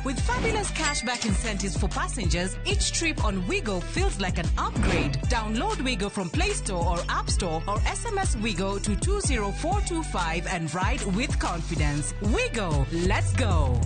With fabulous cashback incentives for passengers, each trip on Wigo feels like an upgrade. Download Wigo from Play Store or App Store or SMS Wigo to 20425 and ride with confidence. Wigo, let's go.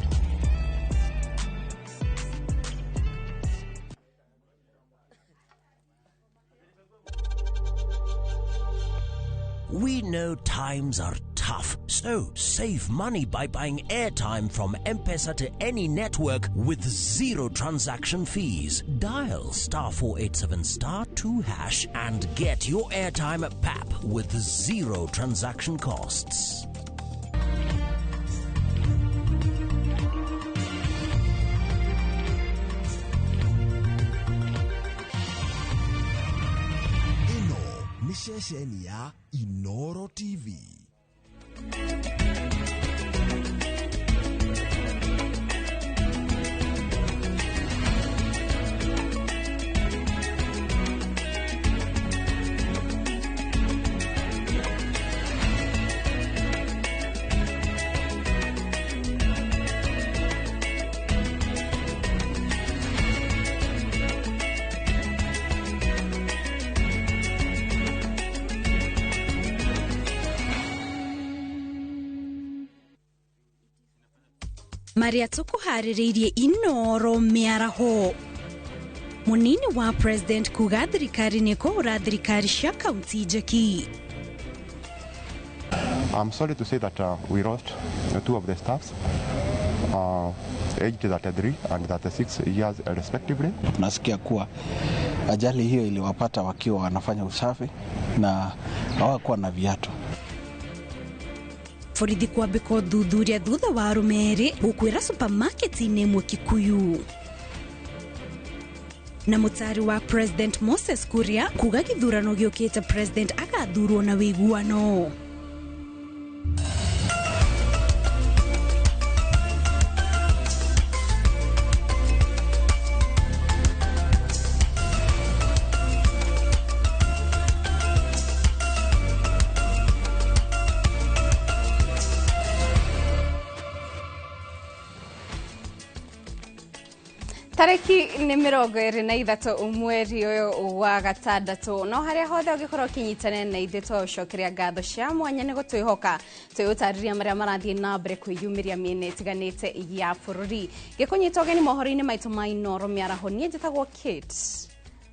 We know times are tough, so save money by buying airtime from M-Pesa to any network with zero transaction fees. Dial *487*2# and get your airtime at PAP with zero transaction costs. Ĩno nĩ ceceni ya Inoro TV. Maria tukuharĩrĩirie Inoro mĩaraho. Munini wa president kuga thirikari nĩ kũhũra thirikari cia kaunti njeki. I'm sorry to say that we lost two of the staffs, aged 33 and 36 years respectively. Nasikia kuwa ajali hiyo iliwapata wakiwa wanafanya usafi na hawakuwa na viatu. Borithi kwambĩka ũthuthuria thutha wa arũme erĩ gũkwĩra supermarket-inĩ ĩmwe Kikuyu. Na mũtari wa President Moses Kuria kuga gĩthurano gĩũkĩte President agathurwo na wĩiguano. Tariki nĩ 23 mweri ũyũ wa gatandatũ no harĩa hothe ũngĩkorwo ũkĩnyitanĩra na ithuĩ twagũcokeria ngatho cia mwanya nĩ gũtwĩhoka twĩũtarĩria marĩa marathiĩ na mbere kwĩyumĩria mĩena ĩtiganĩte ya bũrũri. Gĩkũnyita ũgeni mohoro-inĩ maitũ ma Inoro mĩaraho, niĩ njĩtagwo Kate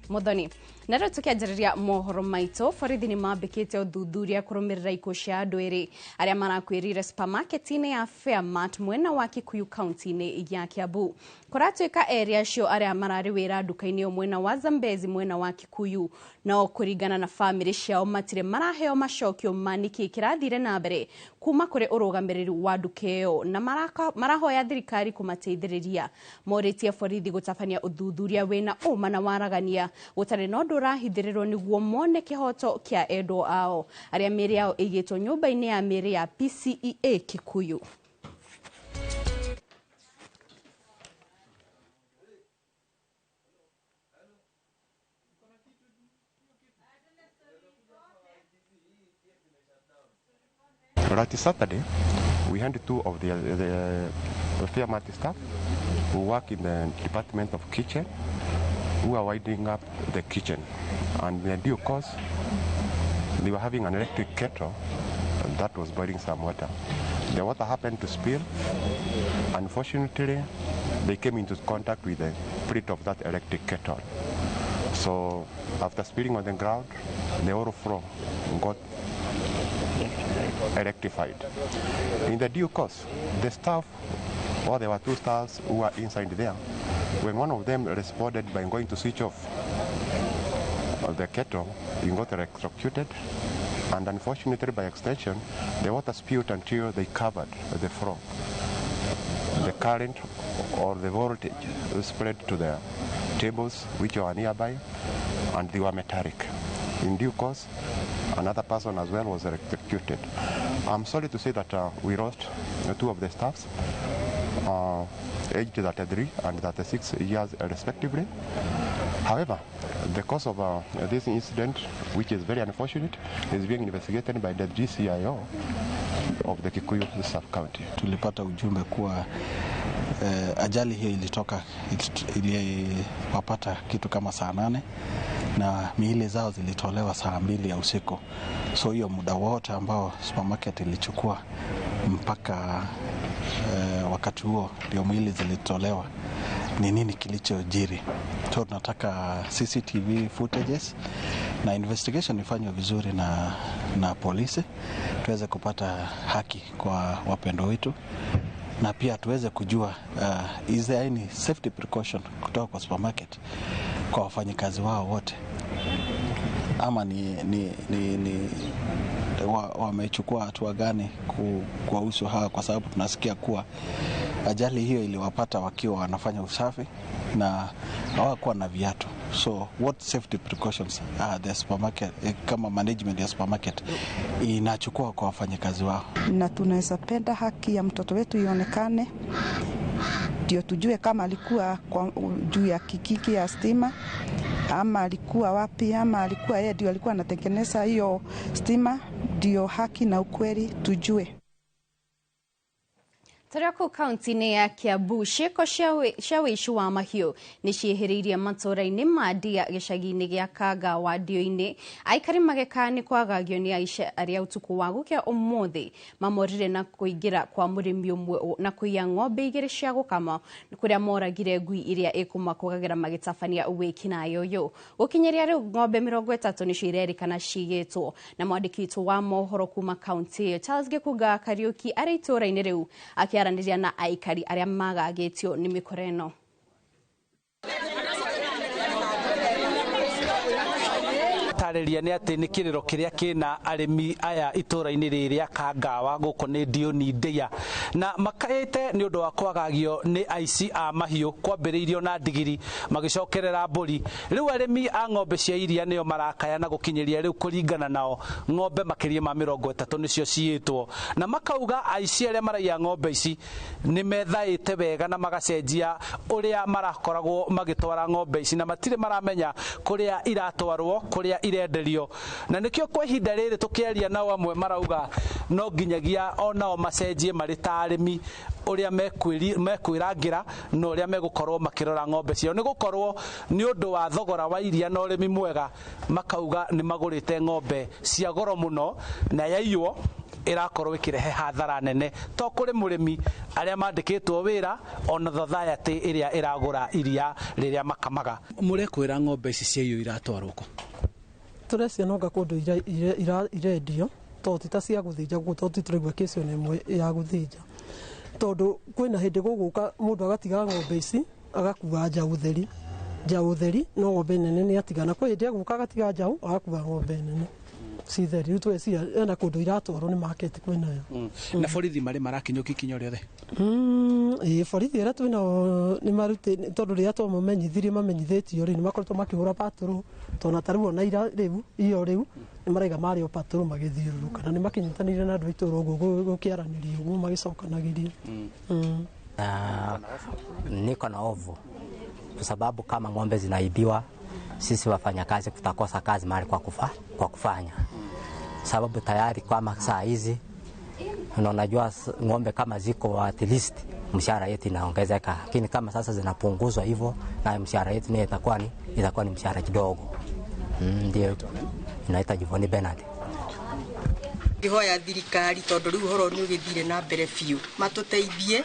Muthoni. Na rĩu tũkĩanjĩrĩria mohoro maitũ, borithi nĩ mambĩkĩte ũthuthuria kũrũmĩrĩra ikuũ cia andũ erĩ arĩa marakuĩrĩire supermarket-inĩ ya Fairmart mwena wa Kikuyu kaunti-inĩ ya Kiambu. Kũratuĩka erĩ acio arĩa mararĩ wĩra nduka-inĩ ĩyo mwena wa Zambezi mwena wa Kikuyu, no kũringana na bamĩrĩ ciao matirĩ maraheo macokio ma nĩkĩ kĩrathire na mbere kuma kũrĩ ũrũgamĩrĩri wa nduka ĩyo, na marahoya thirikari kũmateithĩrĩria. Morĩtie borithi gũtabania ũthuthuria wĩna ũma na waragania gũtarĩ na ũndũ ũrahithĩrĩrwo nĩguo mone kĩhoto kĩa endwo ao arĩa mĩĩrĩ yao ĩigĩtwo nyũmba-inĩ ya mĩĩrĩ ya PCEA Kikuyu. Last Saturday, we had two of the Fairmart staff who work in the department of kitchen, who are winding up the kitchen. And in due course, they were having an electric kettle that was boiling some water. The water happened to spill. Unfortunately, they came into contact with the plate of that electric kettle. So after spilling on the ground, the whole floor got electrified. In the due course, the staff, or there were two staffs who were inside there, when one of them responded by going to switch off the kettle, he got electrocuted, and unfortunately by extension, the water spilled until they covered the floor. The current or the voltage spread to the tables which were nearby, and they were metallic. In due course, another person as well was electrocuted. I'm sorry to say that we lost two of the staffs, aged 33 and 36 years respectively. However, the cause of this incident, which is very unfortunate, is being investigated by the DCIO of the Kikuyu sub-county. Tulipata ujumbe kuwa Ajali hiyo ilitoka iliwapata kitu kama saa 8 na miili zao zilitolewa saa 2 ya usiku. So hiyo muda wote ambao supermarket ilichukua mpaka wakati huo ndio miili zilitolewa, ni nini kilichojiri? So tunataka CCTV footages na investigation ifanywe vizuri na polisi, tuweze kupata haki kwa wapendo wetu, na pia tuweze kujua is there any safety precaution kutoka kwa supermarket kwa wafanyikazi wao wote, ama ni wamechukua hatua gani kuwahusu hawa, kwa sababu tunasikia kuwa ajali hiyo iliwapata wakiwa wanafanya usafi na hawakuwa na viatu. So what safety precautions are the supermarket, kama management ya supermarket inachukua kwa wafanyikazi wao? Na tunaweza penda haki ya mtoto wetu ionekane, ndio tujue kama alikuwa kwa juu ya kikiki ya stima ama alikuwa wapi, ama alikuwa yeye ndio alikuwa anatengeneza hiyo stima, ndio haki na ukweli tujue. Tũrĩ kũu kaunti-inĩ ya Kiambu, ciĩko cia wĩici wa mahiũ nĩ ciĩhĩrĩirie matũũra-inĩ ma Ndia gĩcagi-inĩ gĩa Kanga Wandio-inĩ. Aikari mageka nĩ kwagagio nĩ aici arĩa ũtukũ wa gũkĩa ũmũthĩ mamorire na kũingĩra kwa mũrĩmi ũmwe na kũiya ng'ombe 2 cia gũkama kũrĩa moragire ngui iria ĩkũmakũgagĩra magĩtabania wĩkinaĩ ũyũ. Gũkinyĩria rĩu ng'ombe 30 nĩcio irerĩkana cigĩtwo. Na mwandĩki witũ wa mohoro kuma kaunti ĩyo Charles Gĩkunga Kariũki arĩ itũũra-inĩ rĩu akĩaranĩria na aikari arĩa magagĩtio nĩ mĩkora ĩno. Tarĩria nĩ atĩ nĩ kĩrĩro kĩrĩa kĩna arĩmi aya itũũra-inĩ rĩrĩa Kangawa gũkũ nĩ Ndiũni Ndia, na makaĩte nĩ ũndũ wa kwagagio nĩ aici a mahiũ, kwambĩrĩirio na ndigiri magĩcokerera mbũri. Rĩu arĩmi a ng'ombe cia iria nĩo marakaya na gũkinyĩria rĩu kũringana nao ng'ombe makĩria ma 30 nĩcio ciĩtwo, na makauga aici arĩa maraiya ng'ombe ici nĩ methaĩte wega na magacenjia ũrĩa marakoragwo magĩtwara ng'ombe ici, na matirĩ maramenya kũrĩa iratwarwo, kũrĩa irenderio. Na nĩkĩo kwa ihinda rĩrĩ tũkĩaria nao amwe marauga no nginyagia onao macenjie marĩ ta arĩmi ũrĩa mekwĩrangĩra na ũrĩa megũkorwo makĩrora ng'ombe ciao, nĩ gũkorwo nĩ ũndũ wa thogora wa iria na ũrĩmi mwega makauga nĩ magũrĩte ng'ombe cia goro mũno na yaiywo ĩrakorwo ĩkĩrehe hathara nene to kũrĩ mũrĩmi arĩa mandĩkĩtwo wĩra ona society ĩrĩa ĩragũra iria rĩrĩa makamaga. Mũrekwĩra ng'ombe ici ciaiywo iratwarwo kũ? Tũrecia nonga kũndũ irendio tondũ ti ta cia gũthĩnja gũkũ, tondũ tũraigua kĩci ona ĩmwe ya gũthĩnja, tondũ kwĩna hĩndĩ gũgũka mũndũ agatiga ng'ombe ici agakua njaũ theri, no ng'ombe nene nĩ atigana. Kwĩ hĩndĩ egũka agatiga njaũ agakua ng'ombe nene ci theri. Rĩu tũreciria ena kũndũ iratwarwo nĩ market kwĩnayo. Na borithi marĩ marakinyũkia ikinya rĩothe? Ĩĩ, borithi arĩa twĩnao nĩ marutĩ, tondũ rĩrĩa twamamenyithirie mamenyithĩtio rĩ, nĩ makoretwo makĩhũra patrol, tondũ ta rĩu ona ira rĩu iyo rĩu nĩ maraiga marĩ o patrol magĩthiũrũrũka, na nĩ makĩnyitanĩire na andũ a itũũra ũguo gũkĩaranĩria ũguo magĩcokanagĩria. Niko na hofu kwa sababu kama ng'ombe zinaibiwa, sisi wafanyakazi tutakosa kazi mahali kwa kufanya, sababu tayari kama saa hizi unajua ng'ombe kama ziko at least mshahara yetu inaongezeka, lakini kama sasa zinapunguzwa hivyo na mshahara yetu ni itakuwa ni mshahara kidogo. Ndio inaita Jivoni Bernard. Ngihoya thirikari tondu riu horo ni ugithire na mbere biu matuteithie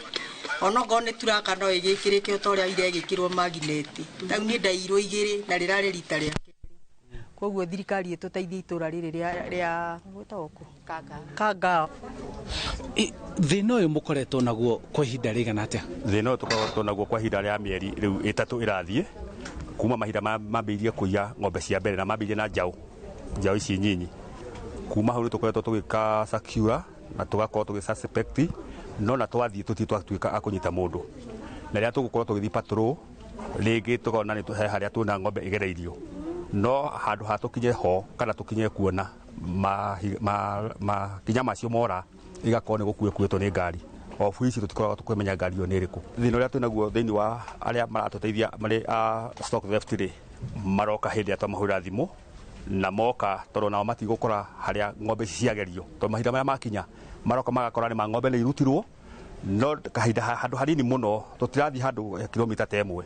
onokorwo nĩ turaka no ĩgĩkĩrĩke ta ũrĩa iregĩkĩrwo magineti tau niĩ ndairwo 2 na rĩrarĩ rita rĩa koguo thirikari ĩtũteithie itũra rĩrĩ rĩa gwĩtagwo kũ Kanga. Thĩna ũyũ mũkoretwo naguo kwa ihinda rĩigana atĩa? Thĩna ũyũ tũkoretwo naguo kwa ihinda rĩa mĩeri rĩu 3 ĩrathiĩ kuma mahinda mambĩrĩirie kũiya ng'ombe cia mbere na mambĩrĩirie na njaũ ici nyinyi. Kuma hau rĩu tũkoretwo tũgĩka secure na tũgakorwo tũgĩ suspect no na twathiĩ tũtirĩ twatuĩka a kũnyita mũndũ, na rĩrĩa tũgũkorwo tũgĩthiĩ patrol rĩngĩ tũkona nĩ he harĩa tuona ng'ombe ĩgereirio, no handũ ha tũkinye ho kana tũkinye kuona makinya macio mora igakorwo nĩ gũkuĩkuĩtwo nĩ ngari. Obu ici tũtikoragwo tũkĩmenya ngari ĩyo nĩ ĩrĩkũ. Thĩna ũrĩa twĩnaguo thĩinĩ wa arĩa maratũteithia marĩ a stock theft rĩ, maroka hĩndĩ ĩrĩa twamahũrĩra thimũ na moka tondũ nao matigũkora harĩa ng'ombe ici ciagerio, tondũ mahinda marĩa makinya maroka magakora nĩ ma ng'ombe nĩ irutirwo No kahinda handũ hanini mũno tũtirathiĩ handũ kilomita ta ĩmwe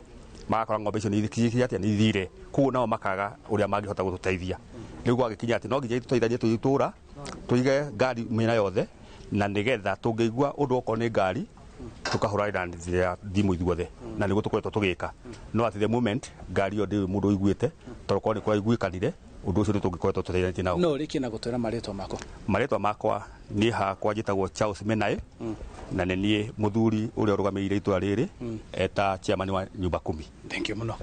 magakora ng'ombe icio nĩ ithire, koguo nao makaga ũrĩa mangĩhota gũtũteithia. Rĩu gwagĩkinya atĩ no nginya tũteithanie tũrĩ itũũra tũige ngari mĩena yothe, na nĩgetha tũngĩigua ũndũ okorwo nĩ ngari tukahũranĩra thimũ ithuothe, na nĩguo tũkoretwo tũgĩka. No at the moment ngari ĩyo ndĩrĩ mũndũ ũiguĩte, tondũ korwo nĩ kũraiguĩkanire ũndũ ũcio nĩ tũngĩkoretwo tũteithanĩtie nao. No ũrĩkie na gũtwĩra marĩtwa mako. Marĩtwa makwa niĩ hakwa njĩtagwo Charles Menae, na nĩ niĩ mũthuri ũrĩa ũrũgamĩrĩire itũra rĩrĩ eta chairman wa nyumba kumi. Thank you mũno.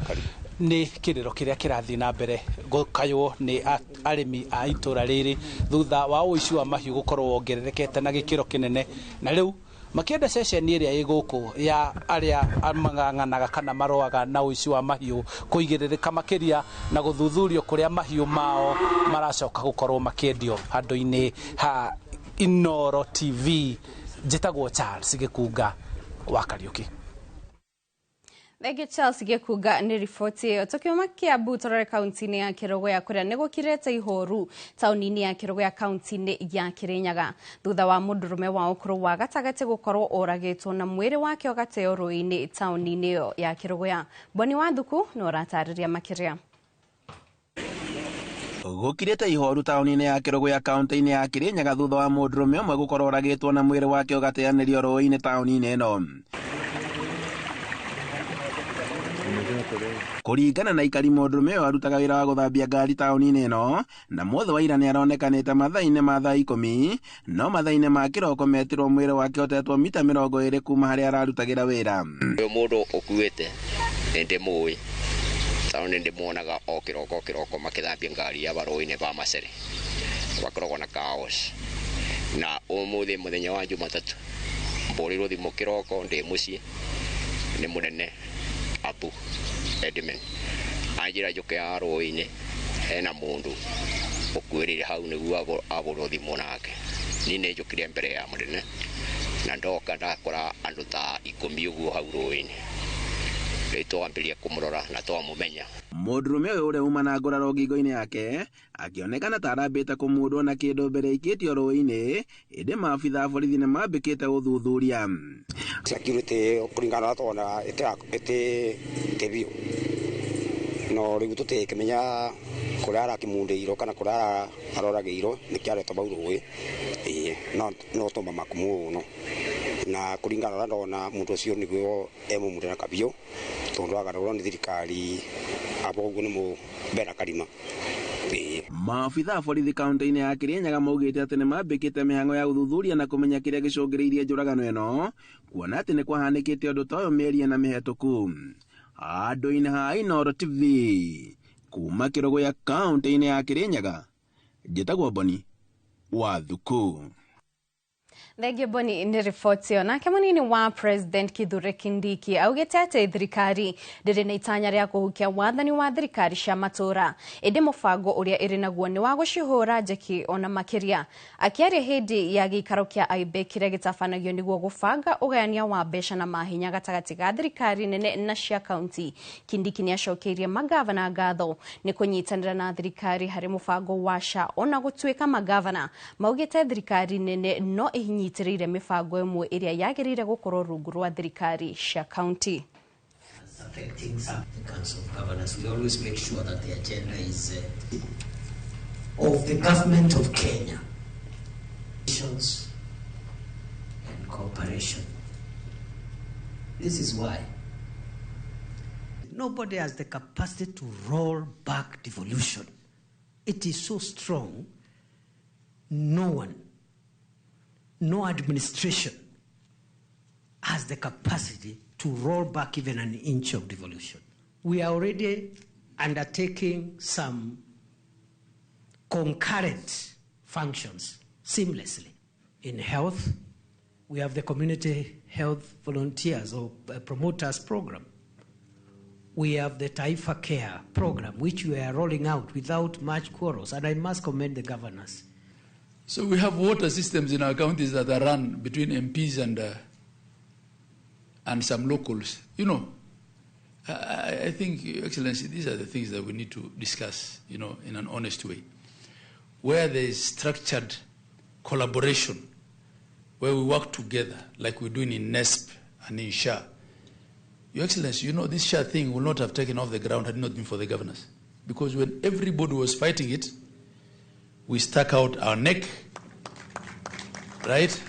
Nĩ kĩrĩro kĩrĩa kĩrathiĩ na mbere gũkaywo nĩ arĩmi a itũra rĩrĩ thutha wa ũici wa mahiũ gũkorwo wongererekete na gĩkĩro kĩnene, na rĩu makĩenda ceceni ĩrĩa ĩ gũkũ ya arĩa mang'ang'anaga kana maroaga na ũici wa mahiũ kũigĩrĩrĩka makĩria na gũthuthurio kũrĩa mahiũ mao maracoka gũkorwo makĩendio handũ-inĩ ha Inooro TV. Njĩtagwo Charles Gĩkunga wa Kariũki. Thank you Charles Gĩkunga nĩ riboti ĩyo. Tũkiuma Kiambu tũrore kaunti-inĩ ya Kĩrũgũya kũrĩa nĩ gũkirĩte ihoru taũni-inĩ ya Kĩrũgũya kaunti-inĩ ya Kĩrĩnyaga thutha wa mũndũrũme wa ũkũrũ wa gatagatĩ gũkorwo oragĩtwo na mwĩrĩ wake ũgateo rũĩ-inĩ taũni-inĩ ĩyo ya Kĩrũgũya. Boni wa Thuku nĩ ũratarĩria makĩria. Gũkirĩte ihoru taũni-inĩ ya Kĩrũgũya kaunti-inĩ ya Kĩrĩnyaga thutha wa mũndũrũme ũmwe gũkorwo oragĩtwo na mwĩrĩ wake ũgateanĩrio rũĩ-inĩ taũni-inĩ ĩno. Kũringana na ikari, mũndũrũme ũyũ arutaga wĩra wa gũthambia ngari taũni-inĩ ĩno, na mũthĩ wa ira nĩ aronekanĩte mathaa-inĩ ma thaa 10, no mathaa-inĩ ma kĩroko metirwo mwĩrĩ wake ũtetwo mita 20 kuma harĩa ararutagĩra wĩra. Ũyũ mũndũ ũkuĩte nĩ ndĩmũĩ, tondũ nĩ ndĩmuonaga o kĩroko kĩroko makĩthambia ngari ya barũĩ-inĩ ba Macere, gwakoragwo na kaos. Na ũmũthĩ mũthenya wa Jumatatũ mbũrĩrwo thimũ kĩroko ndĩ mũciĩ nĩ mũnene Abu Edmund anjĩra njũke ya rũĩ-inĩ hena mũndũ ũkuĩrĩire hau nĩguo ahũrwo thimũ nake. Niĩ nĩ njũkire mbere ya mũnene na ndoka ndakora andũ ta 10 ũguo hau rũĩ-inĩ. Rĩu twambĩrĩria kũmũrora na twamũmenya. Mũndũrũme ũyũ ũrĩa uma na nguraro ngingo-inĩ yake akĩonekana ta arambĩte kũmundwo na kĩndũ mbere ikĩtio rũĩ-inĩ, ĩndĩ maabitha a borithi nĩ mambĩkĩte ũthuthuria. Security kũringana na tona ĩtĩ biũ, no rĩu tũtikĩmenya kũrĩa arakĩmundĩirwo kana kũrĩa aroragĩirwo nĩkĩo aretwo bau rũĩ, no tũma maku mũno, na kũringana na ndona mũndũ ũcio nĩguo emũmunde na kabiũ, tondũ agarũrwo nĩ thirikari abo ũguo nĩ mũmbera karima. Maabitha a borithi kaunti-inĩ ya Kĩrĩnyaga maugĩte atĩ nĩ mambĩkĩte mĩhang'o ya gũthuthuria na kũmenya kĩrĩa gĩcũngĩrĩirie njũragano ĩno, kuona atĩ nĩ kwahanĩkĩte ũndũ ta ũyũ mĩeri ĩna mĩhetũku. Andũ-inĩ ha Inooro TV kuma Kĩrũgũya kaunti-inĩ ya Kĩrĩnyaga, njĩtagwo Boni wa Thuku. Thengiũ Boni nĩ riboti ĩyo. Nake mũnini wa President Kithure Kindiki augĩte atĩ thirikari ndĩrĩ na itanya rĩa kũhukia wathani wa thirikari cia matũũra, ĩndĩ mũbango ũrĩa ĩrĩ naguo nĩ wa gũcihũra njeki ona makĩria. Akĩaria hĩndĩ ya gĩikaro kĩa IBEC kĩrĩa gĩtabanagio nĩguo gũbanga ũgayania wa mbeca na mahinya gatagatĩ ga thirikari nene na cia kaunti, Kindiki nĩacokeirie magavana ngatho nĩ kũnyitanĩra na thirikari harĩ mũbango wa SHA, ona gũtuĩka magavana maugĩte thirikari nene no ĩhinyitĩrĩire mĩbango ĩmwe ĩrĩa yagĩrĩire gũkorwo rungu rwa thirikari cia kaunti. Affecting the Council of Governors, we always make sure that the agenda is of the government of Kenya, and cooperation. This is why nobody has the capacity to roll back devolution. It is so strong, no one, no administration has the capacity to roll back even an inch of devolution. We are already undertaking some concurrent functions seamlessly. In health, we have the community health volunteers or promoters program. We have the Taifa Care program, which we are rolling out without much quarrels, and I must commend the governors. So we have water systems in our counties that are run between MPs and some locals. You know, I think, Your Excellency, these are the things that we need to discuss, you know, in an honest way. Where there is structured collaboration where we work together like we're doing in NESP and in SHA. Your Excellency, you know, this SHA thing would not have taken off the ground had it not been for the governors. Because when everybody was fighting it, we stuck out our neck, right?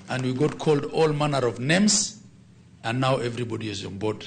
And we got called all manner of names, and now everybody is on board.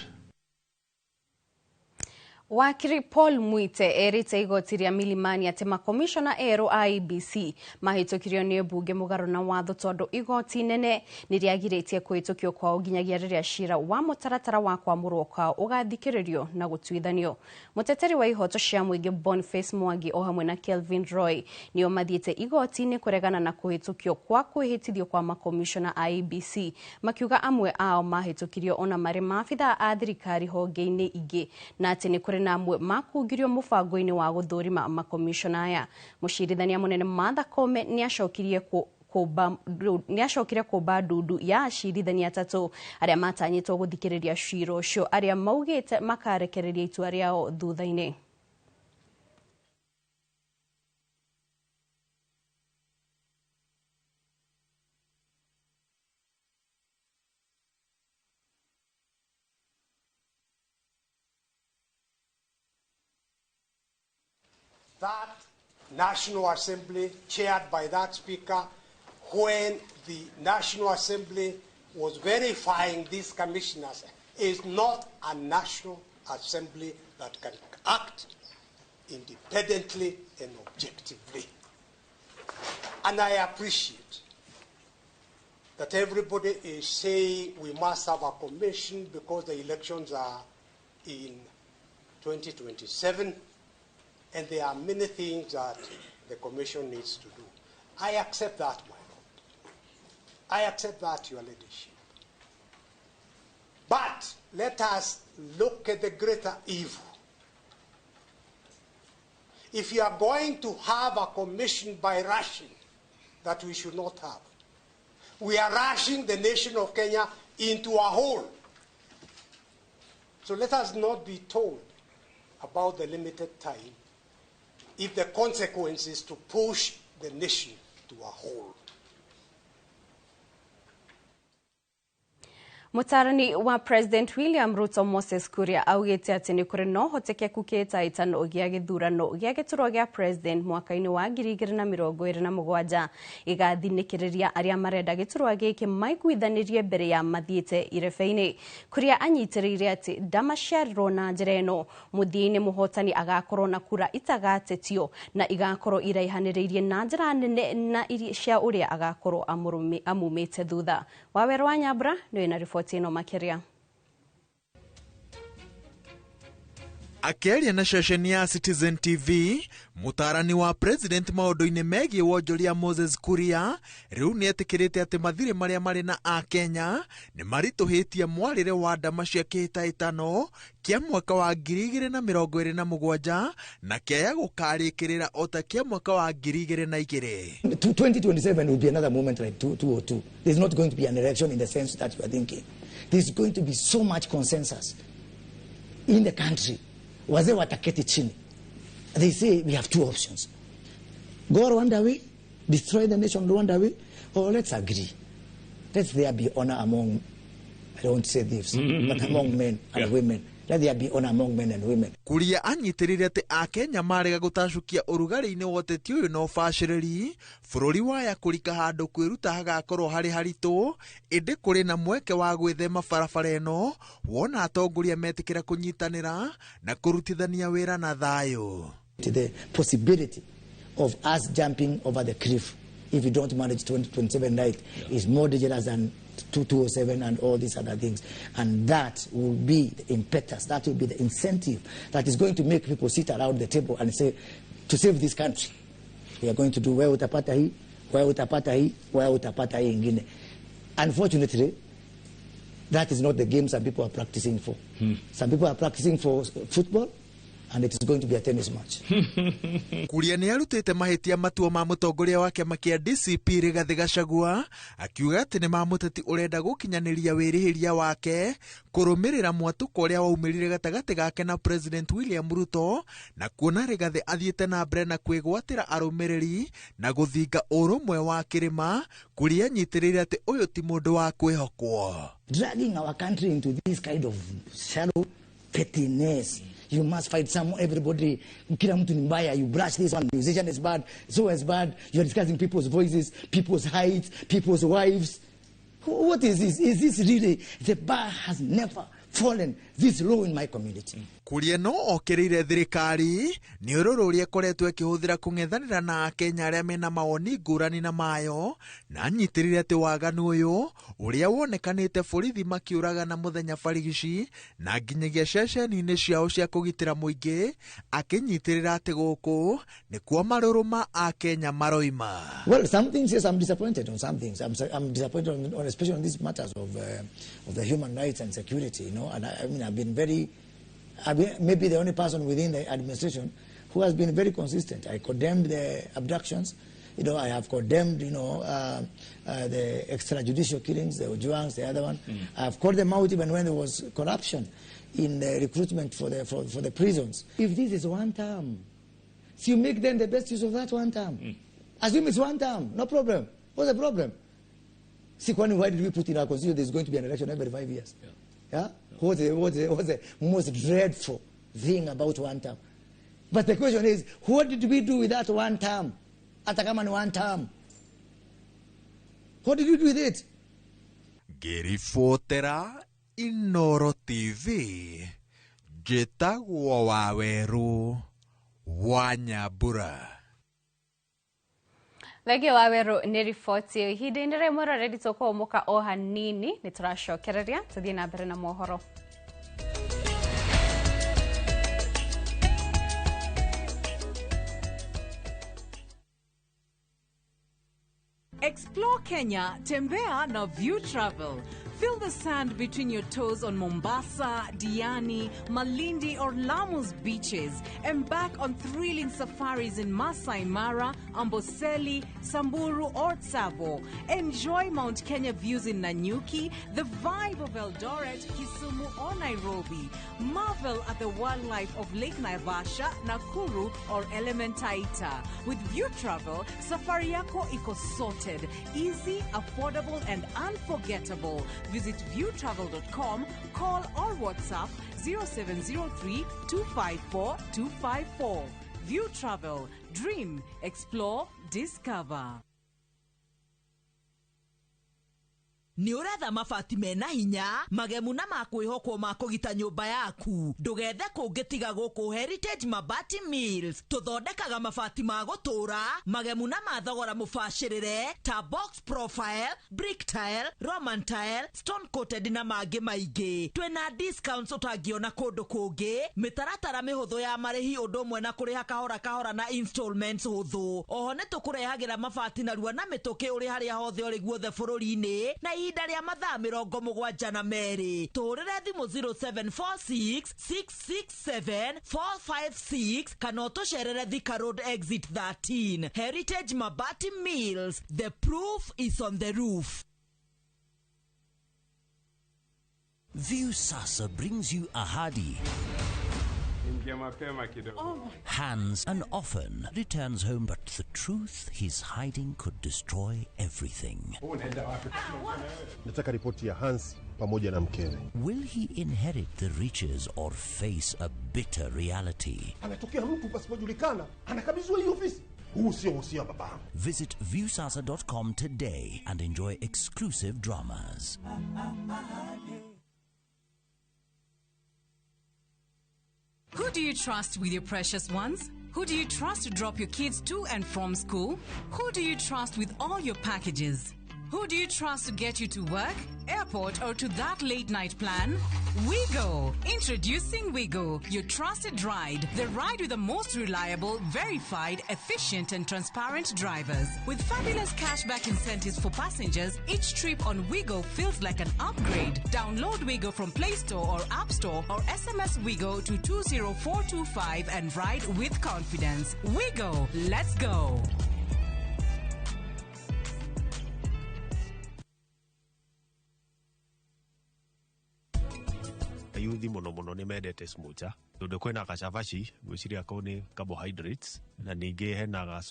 Wakiri Paul Mwite erite igoti ria Milimani ati makomishona erũ a IEBC mahĩtũkirio nĩ mbunge mũgarũ na watho tondũ igoti nene nĩrĩagirĩtie kũhĩtũkio kwao nginyagia rĩrĩa cira wa mũtaratara wa kwamũrwo kwao ũgathikĩrĩrio na gũtuithanio. Mũteteri wa ihoto cia mũingĩ Boniface Mwangi o hamwe na Kelvin Roy nĩo mathiĩte igoti-inĩ kũregana na kũhĩtũkio kwa kwĩhĩtithio kwa makomishona a IEBC, makiuga amwe ao mahĩtũkirio ona marĩ maabithaa a thirikari honge-inĩ ingĩ na atĩ nĩ kũrĩ na amwe makungirio mũbango-inĩ wa gũthũrima makomishona aya. Mũcirithania mũnene Martha Koome nĩacokire kũmba ndundu ya acirithania atatũ arĩa matanyĩtwo gũthikĩrĩria cira ũcio arĩa maugĩte makarekereria itua rĩao thutha-inĩ. That National Assembly, chaired by that speaker, when the National Assembly was verifying these commissioners, is not a National Assembly that can act independently and objectively. And I appreciate that everybody is saying we must have a commission because the elections are in 2027. And there are many things that the commission needs to do. I accept that, my lord. I accept that, your ladyship. But let us look at the greater evil. If you are going to have a commission by rushing, that we should not have, we are rushing the nation of Kenya into a hole. So let us not be told about the limited time if the consequence is to push the nation to a hole. Mutarani wa President William Ruto Moses Kuria augite ati ni kuri no hotekeku kĩhĩtahĩtano gĩa gĩthurano gĩa gĩturwa gĩa President mwaka-inĩ wa 2027 ĩgathinĩkĩrĩria arĩa marenda gĩturwa gĩkĩ maiguithanĩrie mbere ya mathiĩte irebe-inĩ. Kuria anyitĩrĩire atĩ ndamaciarirwo na njĩra ĩno, mũthia-inĩ mũhotani agakorwo na kura itagatetio na igakorwo iraihanĩrĩirie na njĩra nene na cia ũrĩa agakorwo amumĩte thutha. Wawerũ wa Nyambura nĩwe na riboti ĩno makĩria. Akĩaria na ceceni ya Citizen TV, mũtaarani wa President maũndũ-inĩ megiĩ wonjoria Moses Kuria rĩu nĩetĩkĩrĩte atĩ mathirĩ marĩa marĩ na Akenya nĩ maritũhĩtie mwarĩre wa ndama cia kĩhĩtahĩtano kĩa mwaka wa 2027 na kĩaya gũkarĩkĩrĩra o ta kĩa mwaka wa 2002. 2027 will be another moment like 2002. There's not going to be an election in the sense that you are thinking. There's going to be so much consensus in the country. Wazee wataketi chini. They say we have two options. Go Rwanda way, destroy the nation Rwanda way, or let's agree. Let there be honor among, I don't say thieves, but among men and women. Let there be honor among men and women. Kuria anyitĩrĩire atĩ Akenya marega gũtacũkia ũrugarĩ-inĩ wa ũteti ũyũ na ũbacĩrĩri, bũrũri waya kũrika handũ kwĩruta hagakorwo harĩ haritũ, ĩndĩ kũrĩ na mweke wa gwĩthema barabara ĩno wona atongoria metĩkĩra kũnyitanĩra na kũrutithania wĩra na thayũ. The possibility of us jumping over the cliff if we don't manage 2027 right is more dangerous than 2007 and all these other things. And that will be the impetus, that will be the incentive that is going to make people sit around the table and say, to save this country, we are going to do wewe utapata hii, wewe utapata hii, wewe utapata hii ingine. Unfortunately, that is not the game some people are practicing for. Some people are practicing for football, And it is going to be a tennis match. Kuria nĩ arutĩte mahĩtia matua ma mũtongoria wa kĩama kĩa DCP Rigathĩ Gachagua akiuga atĩ nĩ ma mũteti ũrenda gũkinyanĩria wĩrĩhĩria wake kũrũmĩrĩra mwatũko ũrĩa waumĩrire gatagatĩ gake na President William Ruto na kuona Rigathĩ athiĩte na mbere na kwĩgwatĩra arũmĩrĩri na gũthinga ũrũmwe wa kĩrĩma. Kuria anyitĩrĩire atĩ ũyũ ti mũndũ wa kwĩhokwo. Dragging our country into this kind of shallow pettiness. You must fight some, everybody. Kila mtu ni mbaya. You brush this one, musician is bad, so is bad. You're discussing people's voices, people's heights, people's wives. What is this? Is this really? The bar has never fallen this low in my community. Kuria no okĩrĩire thirikari nĩ ũrũrũ ũrĩa ĩkoretwo ĩkĩhũthĩra kũng'ethanĩra na Akenya arĩa mena mawoni ngũrani na mayo, na anyitĩrĩire atĩ waganu ũyũ ũrĩa wonekanĩte borithi makĩũragana mũthenya barigici na nginyagia ceceni-inĩ ciao cia kũgitĩra mũingĩ, akĩnyitĩrĩra atĩ gũkũ nĩkuo marũrũ ma Akenya maroima. Well, some things, yes, I'm disappointed on some things. I'm disappointed on especially on these matters of the human rights and security, you know. And I mean, I've been maybe the only person within the administration who has been very consistent. I condemned the abductions. You know, I have condemned, you know, the extrajudicial killings, the Ojwangs, the other one. I have called them out even when there was corruption in the recruitment for the prisons. If this is one term, so you make them the best use of that one term. Assume it's one term, no problem. What's the problem? See, why did we put in our constitution there's going to be an election every 5 years? Yeah. Yeah? What's the most dreadful thing about one term? But the question is, what did we do with that one term? Hata kama ni one term. What did we do with it? Ngĩribotera Inoro TV, njĩtagwo Wawerũ wa Nyambura. Thengio Wawerũ nĩ riboti ĩyo. Ihinda-inĩ rĩmwe mwĩroreri tũkũhũmũka o hanini nĩ tũracokereria tũthiĩ na mbere na mohoro. Explore Kenya, tembea na View Travel. Feel the sand between your toes on Mombasa, Diani, Malindi or Lamu's beaches. Embark on thrilling safaris in Masai Mara, Amboseli, Samburu or Tsavo. Enjoy Mount Kenya views in Nanyuki, the vibe of Eldoret, Kisumu or Nairobi. Marvel at the wildlife of Lake Naivasha, Nakuru or Elementaita. With View Travel, safari yako iko sorted, easy, affordable and unforgettable. Visit viewtravel.com, call or WhatsApp 0703 254 254. View Travel, dream, explore, discover. Nĩ ũretha mabati mena hinya magemu na makwĩhokwo ma kũgita nyũmba yaku. Ndũgethe kũngĩ tiga gũkũ Heritage Mabati Mills. Tũthondekaga mabati ma gũtũũra magemu na ma thogora mũbacĩrĩre ta box profile, brick tile, roman tile, stone coated na mangĩ maingĩ. Twĩna discounts ũtangĩona kũndũ kũngĩ, mĩtaratara mĩhũthũ ya marĩhi ũndũ ũmwe na kũrĩha kahora kahora na installments hũthũ. Oho nĩ tũkũrehagĩra mabati narua na mĩtũkĩ ũrĩ harĩa hothe ũrĩ guothe bũrũri-inĩ na ihinda rĩa mathaa 72. Tũhũrĩre thimũ 0746 667 456 kana ũtũcerere Thika Road exit 13. Heritage Mabati Mills, the proof is on the roof. View Sasa brings you Ahadi. Hans and often returns home, but the truth he's hiding could destroy everything. Nataka ripoti ya Hans pamoja na mkewe. Will he inherit the riches or face a bitter reality? Anatokea mtu pasipojulikana, anakabidhiwa hii ofisi. Huu sio usia baba. Visit viewsasa.com today and enjoy exclusive dramas. Who do you trust with your precious ones? Who do you trust to drop your kids to and from school? Who do you trust with all your packages? Who do you trust to get you to work, airport, or to that late night plan? Wigo! Introducing Wigo, your trusted ride. The ride with the most reliable, verified, efficient, and transparent drivers. With fabulous cashback incentives for passengers, each trip on Wigo feels like an upgrade. Download Wigo from Play Store or App Store or SMS Wigo to 20425 and ride with confidence. Wigo, let's go! Ayuthi muno muno nĩ mendete smocha tondũ kwĩna kacabaci ngwĩciria kau nĩ carbohydrates na ningĩ hena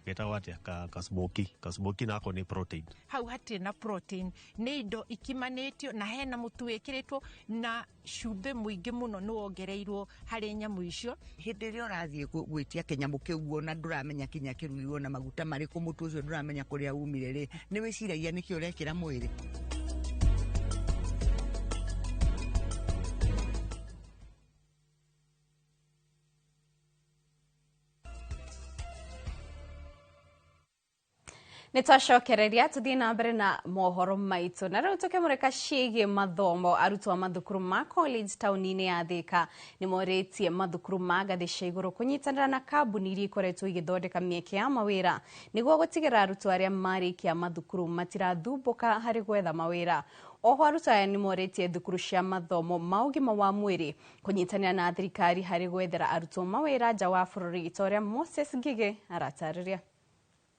getagwo atĩa kasmoki kasmoki nako nĩ protein. Hau hatirĩ na protein, nĩ indo ikimanĩtio na hena mũtu wĩkĩrĩtwo na cumbĩ mũingĩ mũno nĩ wongereirwo harĩ nyamũ icio. Hĩndĩ ĩrĩa ũrathiĩ gwĩtia kĩnyamũ kĩu ona ndũramenya kinya kĩrugirwo na maguta marĩkũ, mũtu ũcio ndũramenya kũrĩa umire rĩ, nĩ wĩciragia nĩkĩ ũrekĩra mwĩrĩ. Nĩ twacokereria tũthiĩ na mbere na mohoro maitũ na rĩu tũkĩmũrĩka ciĩgiĩ mathomo. Arutwo a mathukuru ma college taũni-inĩ ya Thika nĩ morĩtie mathukuru ma ngathĩ cia igũrũ kũnyitanĩra na kambuni iria ikoretwo igĩthondeka mĩeke ya mawĩra nĩguo gũtigĩrĩra arutwo arĩa marĩkia mathukuru matirathumbũka harĩ gwetha mawĩra. Oho arutwo aya nĩ morĩtie thukuru cia mathomo ma ũgima wa mwĩrĩ kũnyitanĩra na thirikari harĩ gwethera arutwo mawĩra nja wa bũrũri ta ũrĩa Moses Ngigĩ aratarĩria.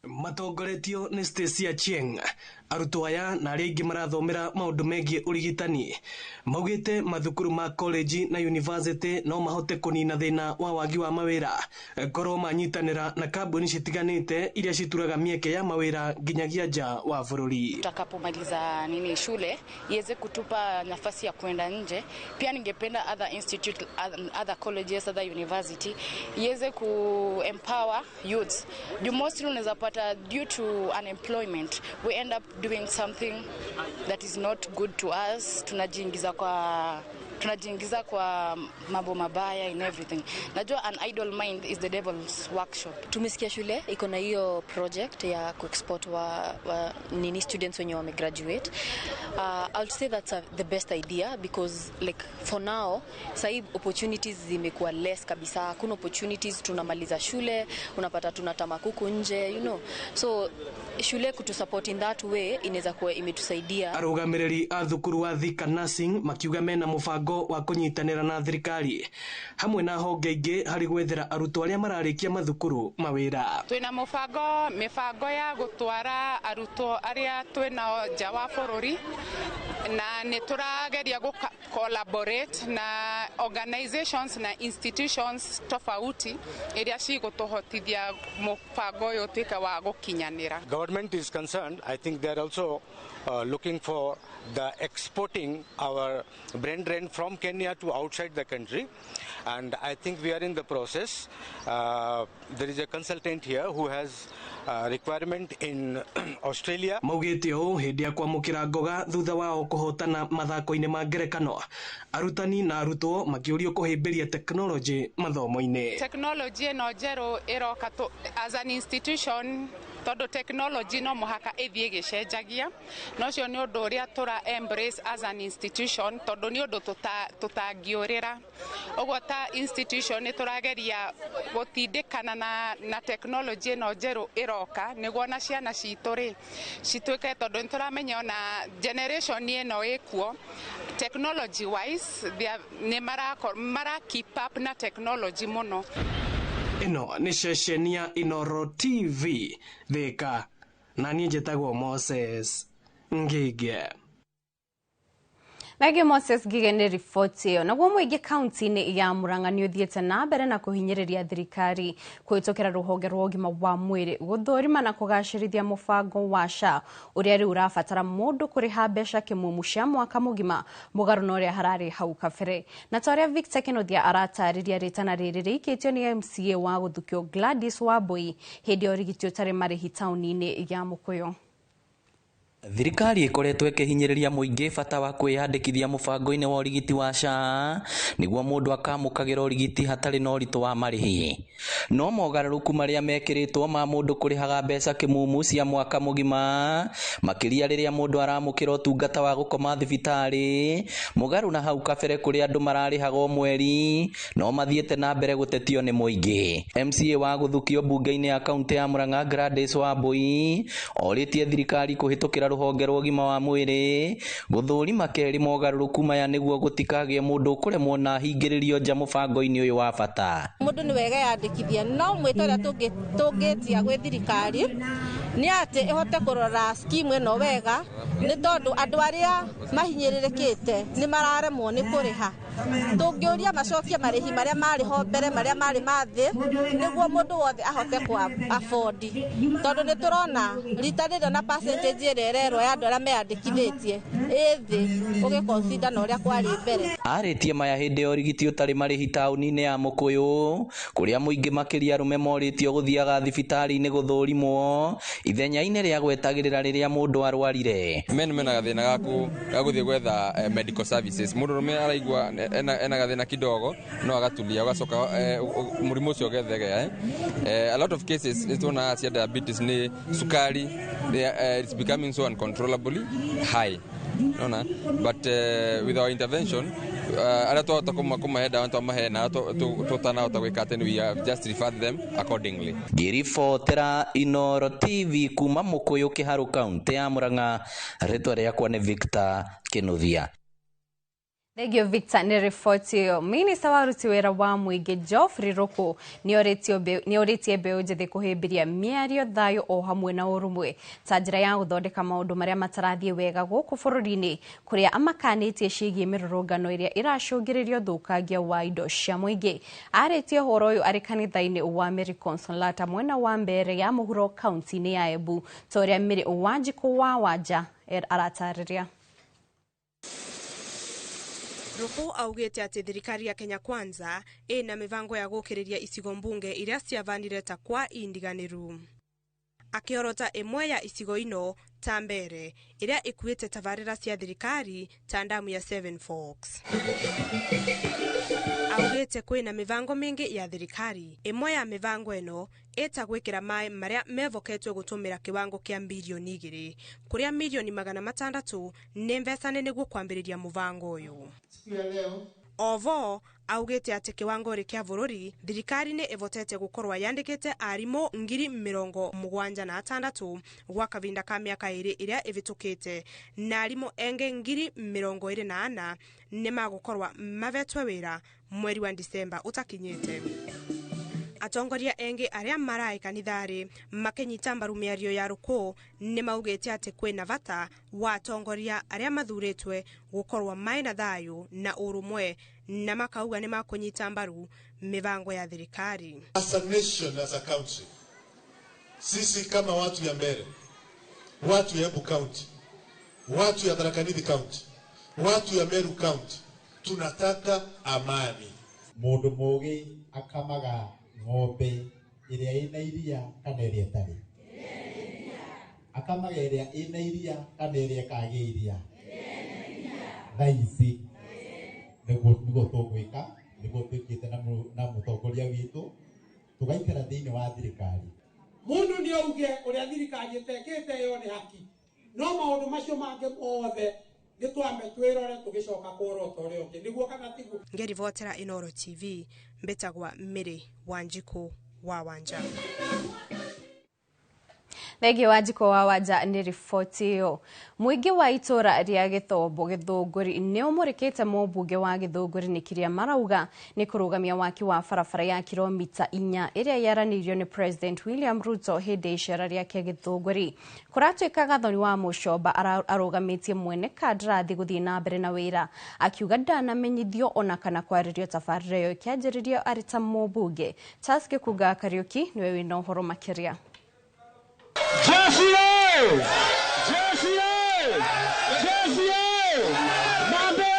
Matongoretio nĩ Stacy Achieng, arutwo aya na arĩa aingĩ marathomera maũndũ megiĩ ũrigitani maugĩte mathukuru ma college na university no mahote kũnina thĩna wa wagi wa mawĩra korwo manyitanĩra na kambuni citiganĩte iria cituraga mĩeke ya mawĩra nginyagia nja wa bũrũri. Tutakapomaliza nini shule iweze kutupa nafasi ya kwenda nje. Pia ningependa other institute, other colleges, other university iweze ku empower youths. You mostly unaweza pata due to unemployment we end up doing something that is not good to us. Tunajiingiza kwa mambo mabaya in everything. Najua an idle mind is the devil's workshop. Tumesikia shule iko na hiyo project ya kuexport wa nini students wenye wame graduate. I'll say that's the best idea because like for now sahi opportunities zimekuwa less kabisa. Hakuna opportunities, tunamaliza shule unapata tunatama kuku nje, you know. So shule kutusupport in that way inaweza kuwa imetusaidia. Arũgamĩrĩri a thukuru wa Thika Nursing makiuga mena mũbango wa kũnyitanĩra na thirikari hamwe na honge ingĩ harĩ gwethera arutwo arĩa mararĩkia mathukuru mawĩra. Twĩna mĩbango ya gũtwara arutwo arĩa twĩnao nja wa bũrũri na nĩ tũrageria gũ collaborate na organizations na institutions tofauti iria cigũtũhotithia mũbango ũyũ ũtuĩke wa gũkinyanĩra. Government is concerned. I think they are also looking for the exporting our brain drain from Kenya to outside the country, and I think we are in the process. There is a consultant here who has requirement in Australia. Maugĩte ũũ hĩndĩ ya kwamũkĩra ngoga thutha wao kũhotana mathako-inĩ ma ngerekano, arutani na arutwo makĩũrio kũhĩmbĩria tekinoronjĩ mathomo-inĩ. Tekinoronjĩ ĩno njerũ ĩroka as an institution tondu technology no muhaka ithie gicenjagia, no cio ni undu uria tura embrace as an institution tondu ni undu tutangiurira. Uguo ta institution ni turageria gutindikana na technology ino njeru iroka niguo na ciana citu ri cituike, tondu ni turamenya ona generation ino ikuo technology wise ni mara keep up na technology muno. Ĩno nĩ ceceni ya Inooro TV Thika, na niĩ njĩtagwo Moses Ngige. Megi Moses Ngige nĩ riboti ĩyo. Naguo mũingĩ kaunti-inĩ ya Murang'a nĩ ũthiĩte na mbere na kũhinyĩrĩria thirikari kũhĩtũkĩra rũhonge rwa ũgima wa mwĩrĩ gũthũrima na kũgacĩrithia mũbango wa SHA ũrĩa rĩu ũrabatara mũndũ kũrĩha mbeca kĩmumu cia mwaka mũgima mũgarũ na ũrĩa hararĩ hau kabere. Na ta ũrĩa Victor Kenothia aratarĩria, rĩtana rĩrĩ rĩikĩtio nĩ MCA wa gũthukio Gladys Wambui hĩndĩ ya ũrigiti ũtarĩ marĩhi taũni-inĩ ya Mũkũyũ. Thirikari ĩkoretwo ĩkĩhinyĩrĩria mũingĩ bata wa kwĩyandĩkithia mũbango-inĩ wa ũrigiti wa SHA nĩguo mũndũ akamũkagĩra ũrigiti hatarĩ na ũritũ wa marĩhi. No mogarũrũku marĩa mekĩrĩtwo ma mũndũ kũrĩhaga mbeca kĩmumu cia mwaka mũgima makĩria rĩrĩa mũndũ aramũkĩra ũtungata wa gũkoma thibitarĩ mũgarũ na hau kabere kũrĩa andũ mararĩhaga o mweri no mathiĩte na mbere gũtetio nĩ mũingĩ. MCA wa gũthukio mbunge-inĩ ya kaunti ya Murang'a Gladys Wambui orĩtie thirikari kũhĩtũkĩra rũhonge rwa ũgima wa mwĩrĩ gũthũrima kerĩ mogarũrũku maya nĩguo gũtikagĩe mũndũ ũkũremwo na ahingĩrĩrio nja mũbango-inĩ ũyũ wa bata. Mũndũ nĩ wega yandĩkithia no mwĩto ũrĩa tũngĩtia gwĩ thirikari nĩ atĩ ĩhote kũrora skimu ĩno wega nĩ tondũ andũ arĩa mahinyĩrĩrĩkĩte nĩ mararemwo nĩ kũrĩha. Tũngĩũria macokie marĩhi marĩa marĩ ho mbere marĩa marĩ ma thĩ nĩguo mũndũ wothe ahote kũ afford tondũ nĩ tũrona rita rĩrĩ na percentage ĩrĩa ĩrerwo ya andũ arĩa meyandĩkithĩtie ĩ thĩ ũgĩconsider na ũrĩa kwarĩ mbere. Arĩtie maya hĩndĩ ya ũrigiti ũtarĩ marĩhi taũni-inĩ ya Mũkũyũ kũrĩa mũingĩ makĩria arũme morĩtio gũthiaga thibitarĩ-inĩ gũthũrimwo ithenya-inĩ rĩa gwetagĩrĩra rĩrĩa mũndũ arwarire. Men mena gathĩna ga gũthiĩ gwetha medical services. Mũndũ ũrũme araigua ena gathĩna kidogo no agatulia ũgacoka mũrimũ ũcio ũgethegea. A lot of cases nĩtuonaga cia diabetes nĩ cukari, it's becoming so uncontrollably high. Nona, but with our intervention arĩa twahota kũmahe ndawa twamahe na tũtanahota gwĩka atĩ we have just referred them accordingly. Ngĩribotera Inooro TV kuma Mũkũyũ Kĩharũ kaunti ya Murang'a, rĩtwa rĩakwa nĩ Victor Kĩnuthia. Thank you Victor nĩ riboti ĩyo. Minista wa aruti wĩra wa mũingĩ Geoffrey Ruku nĩorĩtie mbeũ njĩthĩ kũhĩmbĩria mĩario thayũ o hamwe na ũrũmwe ta njĩra ya gũthondeka maũndũ marĩa matarathiĩ wega gũkũ bũrũri-inĩ kũrĩa amakanĩtie ciĩgiĩ mĩrũrũngano ĩrĩa ĩracũngĩrĩria ũthũkangia wa indo cia mũingĩ. Arĩtie ũhoro ũyũ arĩ kanitha-inĩ wa Mary Consolata mwena wa Mbeere ya mũhuro kaunti-inĩ ya Embu ta ũrĩa Mary Wanjikũ wa Wanja aratarĩria. Ruku augite ati thirikari ya Kenya Kwanza ina mivango ya gukiriria icigo mbunge iria ciavanire ta kwa indiganiru. Akiorota imwe ya icigo ino ta Mbeere iria ikuite tabarira cia thirikari ta ndamu ya Seven Forks. Augite kwina mivango mingi ya thirikari. Imwe ya mivango ino ita gwikira mai maria mevoketwe gutumira kiwango kia bilioni 2 kuria milioni 600 ni mbeca nĩguo kwambĩrĩria muvango uyu. Ovo augite ati kiwango kia bũrũri thirikari nĩ ĩvotete gũkorwo yandĩkĩte arimũ 76,000 gwa kavinda ka mĩaka 2 ĩrĩa ĩvĩtũkĩte na arimũ enge 24,000 nĩ magũkorwo mavetwe wĩra mweri wa Disemba ũtakinyĩte. Atongoria enge arĩa maraĩ kanitharĩ makinyita mbaru mĩario ya Ruku nĩ maugĩte atĩ kwĩna bata wa atongoria arĩa mathurĩtwe gũkorwo maĩ na thayũ na ũrũmwe na makauga nĩ makũnyita mbaru mivango ya thirikari. As a nation, as a country, sisi kama watu ya Mbeere, watu ya Embu County, watu ya Tharaka Nithi County, watu ya Meru County, tunataka amani. Mundu mugi akamaga ng'ombe ĩrĩa ĩna iria kana ĩrĩa ĩtarĩ, akamaga ĩrĩa ĩna iria kana ĩrĩa ĩkagĩa iria. Thaa ici nĩguo tũgwĩka, nĩguo twĩkĩte na mũtongoria witũ tũgaikara thĩinĩ wa thirikari. Mũndũ nĩ auge ũrĩa thirikari ĩtekĩte ĩyo nĩ haki, no maũndũ macio mangĩ mothe nĩ twambe twĩrore tũgĩcoka kworota ũrĩa ũngĩ, nĩguo kana tiguo. Ngĩribotera Inooro TV mbĩtagwa Mary Wanjikũ wa Wanja. Thengio Wanjikũ wa Wanja nĩ riboti ĩyo. Mũingĩ wa itũra rĩa Gĩthombo Gĩthũngũri nĩ ũmũrĩkĩte mũmbunge wa Gĩthũngũri nĩ kĩrĩa marauga nĩ kũrũgamia waki wa barabara ya kilomita 4 ĩrĩa yaranĩirio nĩ President William Ruto hĩndĩ ya icera rĩake Gĩthũngũri. Kũratuĩka Gathoni wa Mũcomba arũgamĩtie mwene kandarathi gũthiĩ na mbere na wĩra akiuga ndanamenyithio ona kana kwarĩrio tabarĩra ĩyo ĩkĩanjĩrĩrio arĩ ta mũmbunge. Charles Gĩkunga Kariũki nĩwe wĩna ũhoro makĩria. Jeshi! Jeshi! Jeshi! Mambe!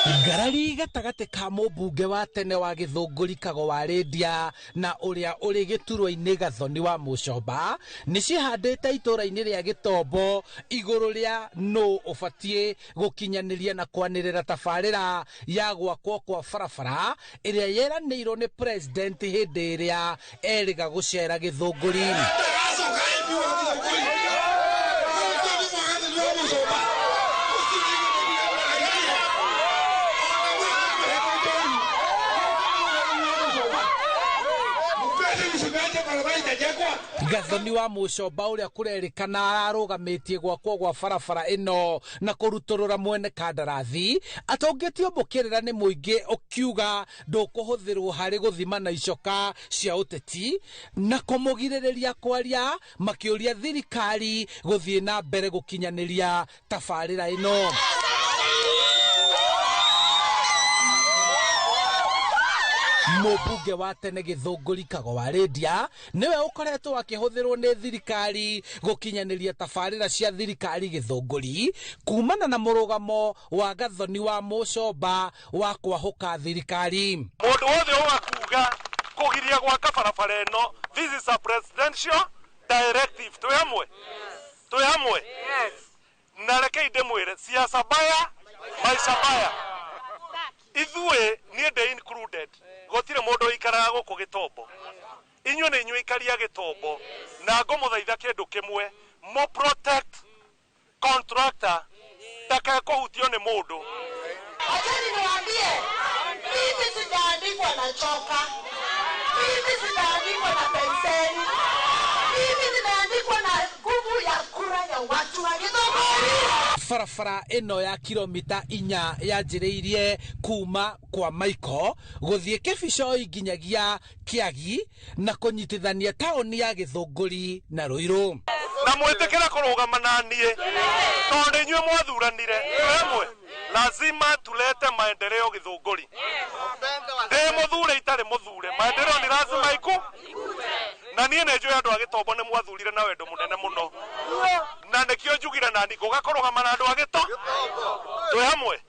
Ngarari gatagatĩ ka mũmbunge wa tene wa Gĩthũngũri Kago wa Rĩndia na ũrĩa ũrĩ gĩturwa-inĩ Gathoni wa Mũcomba nĩ cihandĩte itũũra-inĩ rĩa Gĩtombo igũrũ rĩa nũ ũbatiĩ gũkinyanĩria na kwanĩrĩra tabarĩra ya gwakwo kwa barabara ĩrĩa yeranĩirwo nĩ president hĩndĩ ĩrĩa erĩga gũcera Gĩthũngũri. Gathoni wa Mũcomba ũrĩa kũrerĩkana ararũgamĩtie gwakwo gwa barabara ĩno na kũrutũrũra mwene kandarathi atongĩtio mbũkĩrĩra nĩ mũingĩ ũkiuga ndũkũhũthĩrwo harĩ gũthima na icoka cia ũteti na kũmũgirĩrĩria kwaria makĩũria thirikari gũthiĩ na mbere gũkinyanĩria tabarĩra ĩno. Mũmbunge wa tene Gĩthũngũri Kago wa Rĩndia nĩwe ũkoretwo akĩhũthĩrwo nĩ thirikari gũkinyanĩria tabarĩra cia thirikari Gĩthũngũri kumana na mũrũgamo wa Gathoni wa Mũcomba wa kwahũka thirikari. Mũndũ wothe ũgakuga kũgiria gwaka barabara ĩno, this is a presidential directive. Twĩ hamwe? Twĩ hamwe? Na rekei ndĩmwĩre, siasa mbaya maisha mbaya. Ithuĩ niĩ ndĩ included, gũtirĩ mũndũ ũikaraga gũkũ Gĩtombo. Inyuĩ nĩ inyuĩ aikaria Gĩtombo, na ngũmũthaitha kĩndũ kĩmwe, mũ protect contractor ndakae kũhutio nĩ mũndũ. Acheni niwaambie, mimi sijaandikwa na choka, mimi sijaandikwa na penseli, mimi nimeandikwa na nguvu ya kura ya watu wa Githũngũri. Barabara ĩno ya kilomita 4 yanjĩrĩirie kuma kwa Michael gũthiĩ Kĩbicoi nginyagia Kĩagi na kũnyitithania taũni ya Gĩthũngũri na Ruiru. Na mwĩtĩkĩre kũrũgama na niĩ tondũ nĩ inyuĩ mwathuranire. Twĩ hamwe, lazima tulete maendeleo Gĩthũngũri. Ndĩ mũthure itarĩ mũthure, maendeleo ni lazima iku na niĩ nĩ njũĩ andũ a Gĩtombo nĩ mwathurire na wendo mũnene mũno, na nĩkĩo njugire nani ngũga kũrũgama na andũ a Gĩtombo. Twĩ hamwe.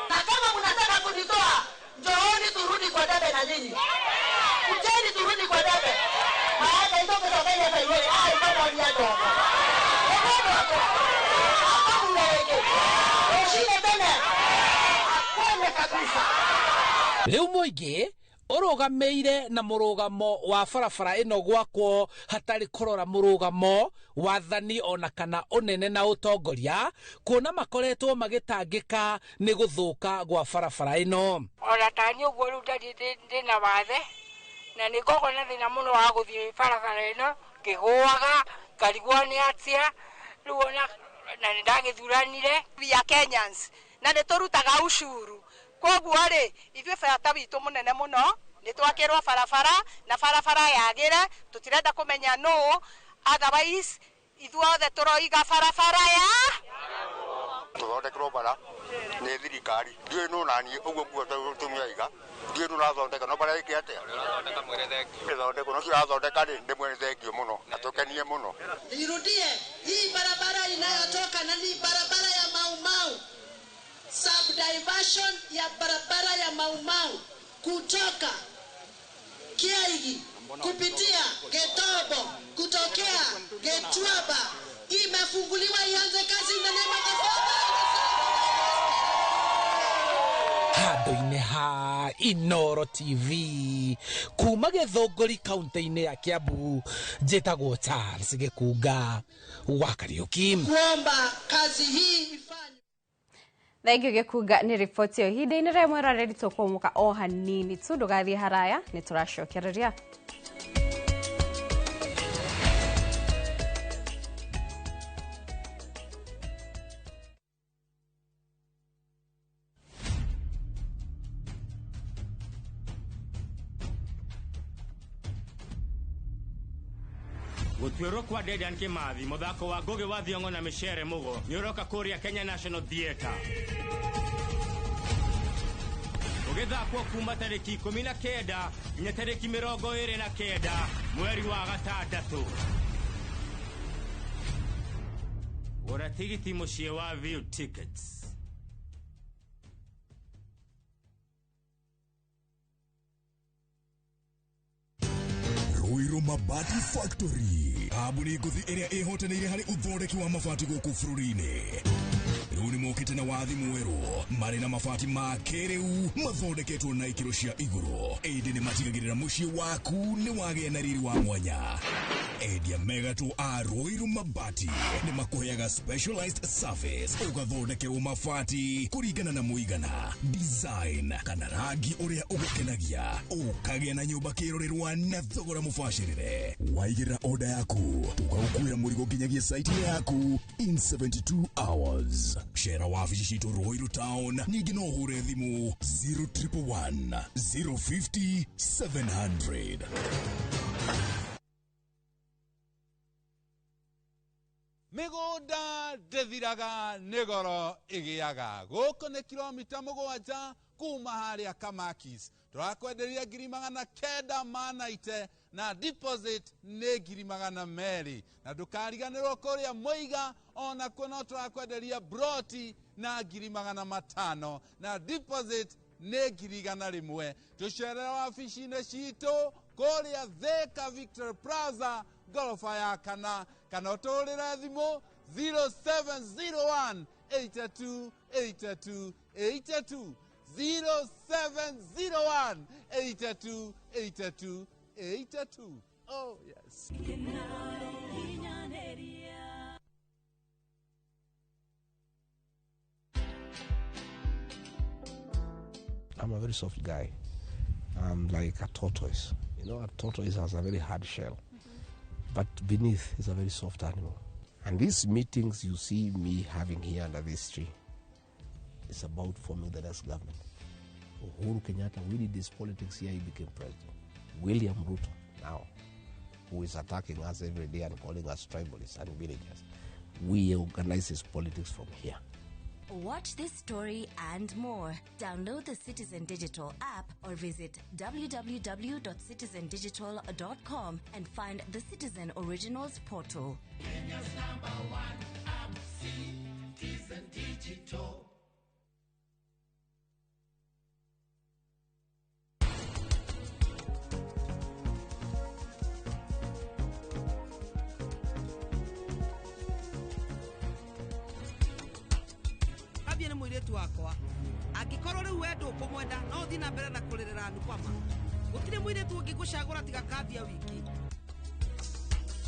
Na kama mnataka kunitoa, njooni turudi kwa debe na nyinyi. Kujeni turudi kwa debe. Maana hizo pesa mbele za yeye, ai bado ni adogo. Adogo. Hapa mnaweke. Ushinde tena. Akone kabisa. Rĩu mũingĩ ũrũgamĩire na mũrũgamo wa barabara ĩno gwakwo hatarĩ kũrora mũrũgamo wathani ona kana ũnene na ũtongoria kuona makoretwo magĩtangĩka nĩ gũthũka gwa barabara ĩno. Ona tani ũguo rĩu ndarĩ ndĩna wathe na nĩ ngoragwo na thĩna mũno wa gũthiĩ barabara ĩno ngĩgũaga ngarigwo nĩ atĩa rĩu ona na nĩ ndagĩthuranire. We are Kenyans na nĩ tũrutaga ushuru, koguo rĩ ithuĩ bata witũ mũnene mũno nĩ twakĩrwo barabara na barabara yagĩre, tũtirenda kũmenya nũ, otherwise ithuothe tũroiga barabara ya tũthondekerwo bara nĩ thirikari. Ndiũĩ nũ naniĩ ũguo nguo tũmĩaiga, ndiũĩ nũ ũrathondeka, no bara ĩke atĩa ĩthondekwo, no ũcio ũrathondeka rĩ ndĩmwĩre thengio mũno na tũkenie mũno. Nirudie, hii barabara inayotoka na ni barabara ya Mau Mau, subdiversion ya barabara ya Mau Mau kutoka Kiaigi kupitia Getobo kutokea Getuaba imefunguliwa, ianze kazi in the name of the Father. Handũ-inĩ ha Inooro TV kuma Gĩthũngũri kaunti-inĩ ya Kiambu, njĩtagwo Charles Gĩkunga wa Kariũki. Kuomba kazi hii ifanywe. Thengio Gĩkunga nĩ riboti ĩyo. Ihinda-inĩ rĩa mwĩroreri tũkũmũka o hanini tu, ndũgathiĩ haraya, nĩ tũracokereria. Gũtuĩrwo kwa Dedan Kimathi mũthako wa Ngũgĩ wa Thiong'o na Micere Mũgo nĩ ũroka kũrĩa Kenya National Theatre ũgĩthakwo kuma tarĩki 19 nginya tarĩki 29 mweri wa gatandatũ. Gũra tigiti mũciĩ wa View Tickets. Mabati Factory, kambuni ngũthi ĩrĩa ĩhotanĩire harĩ ũthondeki wa mabati gũkũ bũrũri-inĩ. Rĩu nĩ mokĩte na wathi mwerũ, marĩ na mabati ma kĩrĩu mathondeketwo na ikĩro cia igũrũ, ĩndĩ nĩ matigagĩrĩra mũciĩ waku nĩ wagĩa na riri wa mwanya. Endia megatũ a Ruiru Mabati nĩ makũheaga specialized service, ũgathondekerwo mabati kũringana na mũigana, design kana rangi ũrĩa ũgũkenagia, ũkagĩa na nyũmba kĩrorerwa na thogora mũbacĩrĩre. Waigĩrĩra oda yaku, tũgagũkuĩra mũrigo nginyagia site yaku in 72 hours. Cera wabici citũ Ruiru Town, ningĩ no ũhũre thimũ 0111 050 700. Mĩgũnda ndĩthiraga nĩ goro ĩgĩaga. Gũkũ nĩ kilomita 7 kuma harĩa Kamakis. Tũrakwenderia 990 na deposit nĩ 200,000. Na ndũkariganĩrwo kũrĩa Mũiga onakuo no tũrakwenderia broti na 500,000 na deposit nĩ 100,000. Tũcerere wabici-inĩ citũ kũrĩa Thika Victory Plaza ngoroba ya kana, kana ũtũhũrĩre thimũ 0701 82 82 82, 0701 82 82 82. Oh yes. I'm a very soft guy. I'm like a tortoise. You know, a tortoise has a very hard shell, but beneath is a very soft animal. And these meetings you see me having here under this tree is about forming the next government. Uhuru Kenyatta, we did this politics here, he became president. William Ruto now, who is attacking us every day and calling us tribalists and villagers, we organize his politics from here. Watch this story and more. Download the Citizen Digital app or visit www.citizendigital.com and find the Citizen Originals portal. Kenya's #1 app, Citizen Digital. Nĩ mũirĩtu wakwa angĩkorwo rĩu we ndũkũmwenda no ũthiĩ na mbere na kũrĩrĩra Anupama. Gũtirĩ mũirĩtu ũngĩgũcagũra tiga Kambia wiki.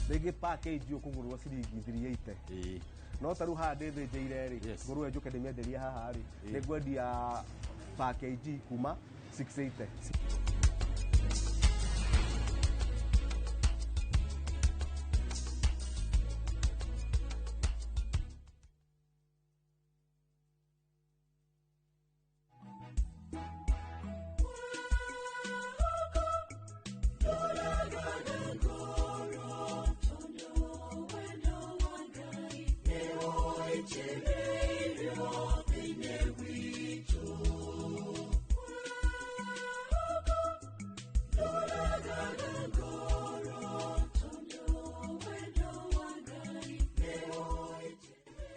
Rĩngĩ package ũkũgũrwo ciringi 380, no ta rĩu haha ndĩthĩnjĩire rĩ, ngũrwe njũke ndĩmĩenderie haha rĩ, nĩngwendia package kuma 680.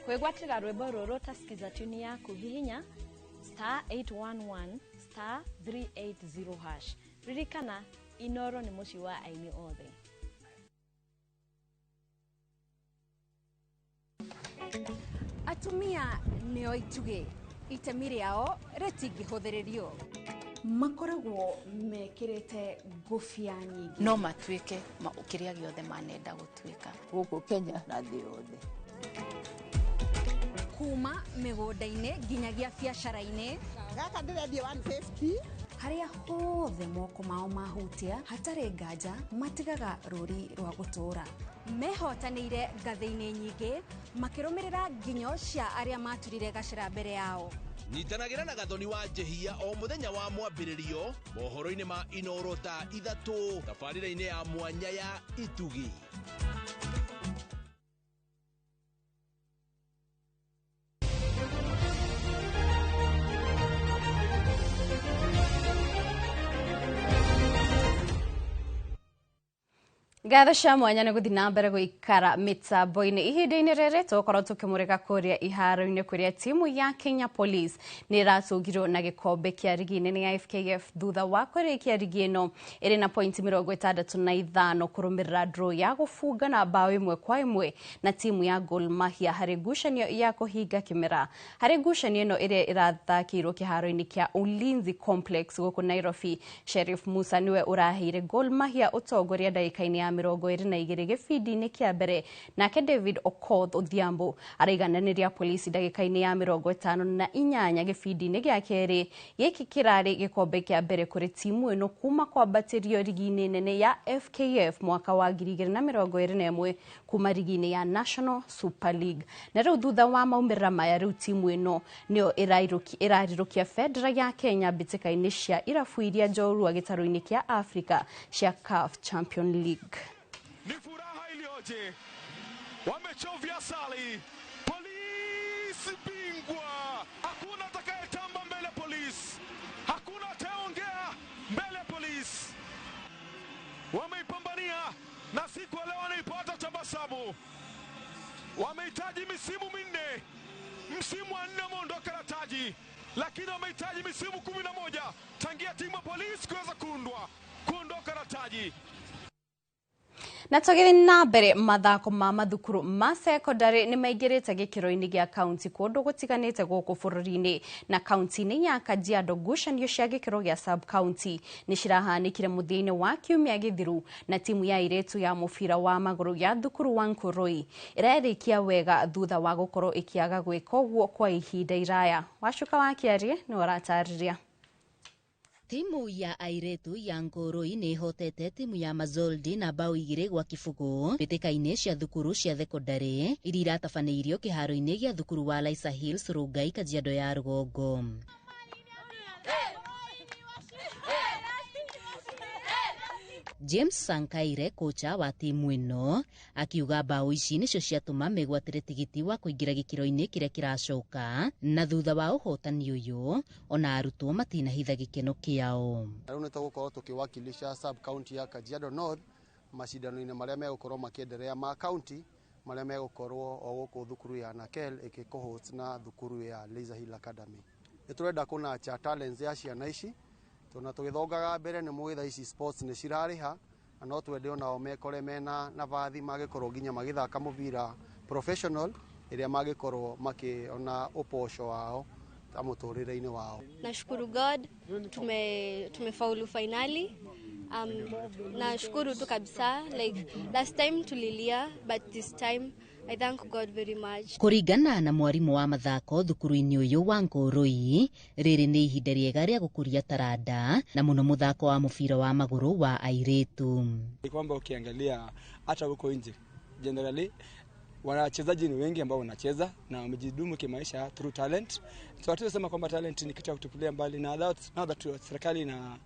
Kwĩgwatĩra rwĩmbo rũrũ utasikiza tuni yaku hihinya star 811 star 380 hash. Ririkana Inoro nĩ mũciĩ wa aini othe. Atumia nĩo itugĩ, itemi rĩao rĩtingĩhũthĩrĩrio. Makoragwo mekĩrĩte ngũbia nyingĩ. No matuĩke kĩrĩa gĩothe manenda gũtuĩka gũkũ Kenya na thĩ yothe. Kuma mĩgũnda-inĩ nginyagia biacara-inĩ. Gaka ndĩrendia 150. Harĩa hothe moko mao mahutia hatarĩ nganja matigaga rũri rwa gũtũũra. Mehotanĩire ngathĩ-inĩ nyingĩ makĩrũmĩrĩra nginyo cia arĩa maturire gacĩra mbere yao. Nyitanagĩra na Gathoni wa Njehia o mũthenya wa mwambĩrĩrio mohoro-inĩ ma Inoro thaa 3 tabarĩra-inĩ ya mwanya ya Itugi. Ngatho cia mwanya nĩ gũthiĩ na mbere gũikara mĩtambo-inĩ ihinda-inĩ rĩrĩ tũgũkorwo tũkĩmũrĩka kũrĩa iharo-inĩ kũrĩa timu ya Kenya Police nĩ ĩratũngirwo na gĩkombe kĩa rigi nene ya FKF thutha wa kũrĩkia rigi ĩno ĩrĩ na pointi 65 kũrũmĩrĩra draw ya gũbunga na bao 1-1 na timu ya Gor Mahia harĩ ngucanio ya kũhinga kĩmera. Harĩ ngucanio ĩno ĩrĩa ĩrathakĩirwo kĩharo-inĩ kĩa Ulinzi Complex gũkũ Nairobi, Sheriff Musa nĩwe ũraheire Gor Mahia ũtongoria ndagĩka-inĩ ya 22 gĩbindi-inĩ kĩa mbere, nake David Okoth Odhiambo araigananĩria Polisi ndagĩka-inĩ ya 58 gĩbindi-inĩ gĩa kerĩ. Gĩkĩ kĩrarĩ gĩkombe kĩa mbere kũrĩ timu ĩno kuma kwambatĩrio rigi-inĩ nene ya FKF mwaka wa 2021 kuma rigi-inĩ ya National Super League. Na rĩu thutha wa maumĩrĩra maya, rĩu timu ĩno nĩyo ĩrarirũkia bendera ya Kenya mbĩtĩka-inĩ cia irabu iria njorua gĩtarũ-inĩ kĩa Africa cia CAF Champion League. Ni furaha iliyoje, wamechovya sali. Polisi bingwa, hakuna atakayetamba mbele Polisi, hakuna atayeongea mbele Polisi. Wameipambania na siku leo wanaipata tabasamu. Wamehitaji misimu 4, msimu wa 4 wameondoka na taji, lakini wamehitaji misimu 11 tangia timu ya Polisi kuweza kuundwa kuondoka na taji. Na tũgĩthiĩ na mbere, mathako ma mathukuru ma secondary nĩ maingĩrĩte gĩkĩro-inĩ gĩa kaunti kũndũ gũtiganĩte gũkũ bũrũri-inĩ, na kaunti-inĩ ya Kajiado ngucanio cia gĩkĩro gĩa sub county nĩ cirahanĩkire mũthia-inĩ wa kiumia gĩthiru, na timu ya airĩtu ya mũbira wa magũrũ ya thukuru wa Nkoroi ĩrarĩkia wega thutha wa gũkorwo ĩkĩaga gwĩka ũguo kwa ihinda iraya. Wacuka wa Kĩarie nĩ ũratarĩria. Timu ya airetu ya Nkoroi nĩ ĩhotete timu ya Mazoldi na bao 2-0 mbĩtĩka-inĩ cia thukuru cia thekondarĩ iria iratabanĩirio kĩharo-inĩ gĩa thukuru wa Laisa Hills Rongai, Kajiado ya Rũgongo. James Sankaire, kocha wa timu ĩno, akiuga bao ici nĩcio ciatũma megwatĩre tigiti wa kũingĩra gĩkĩro-inĩ kĩrĩa kĩracoka, na thutha wa ũhotani ũyũ ona arutwo matinahitha gĩkeno kĩao. Rĩu nĩ tũgũkorwo tũkĩwakilisha sub county ya Kajiado North macindano-inĩ marĩa megũkorwo makĩenderea ma county marĩa megũkorwo o gũkũ thukuru ya Nakel ĩgĩkũ-host na thukuru ya Laser Hill Academy. Nĩ tũrenda kũnacha talents ya ciana ici, tondũ tũgĩthongaga mbere nĩ mũĩ thaa ici sports nĩ cirarĩha, na no twende onao mekore mena nabathi magĩkorwo nginya magĩthaka mũbira professional ĩrĩa magĩkorwo makĩona ũpoco wao ta mũtũrĩre-inĩ wao. Nashukuru God tumefaulu finally. Nashukuru tu kabisa, like last time tulilia, but this time I thank God very much. Kũringana na mwarimũ wa mathako thukuru-inĩ ũyũ wa Nkoroi, rĩrĩ nĩ ihinda rĩega rĩa gũkũria taranda na mũno mũthako wa mũbira wa magũrũ wa airĩtu. Ni kwamba ukiangalia hata huko nje generally wachezaji ni wengi ambao wanacheza na wamejidumu kimaisha through talent. So hatuwezi sema kwamba talent ni kitu cha kutupilia mbali, na now that serikali na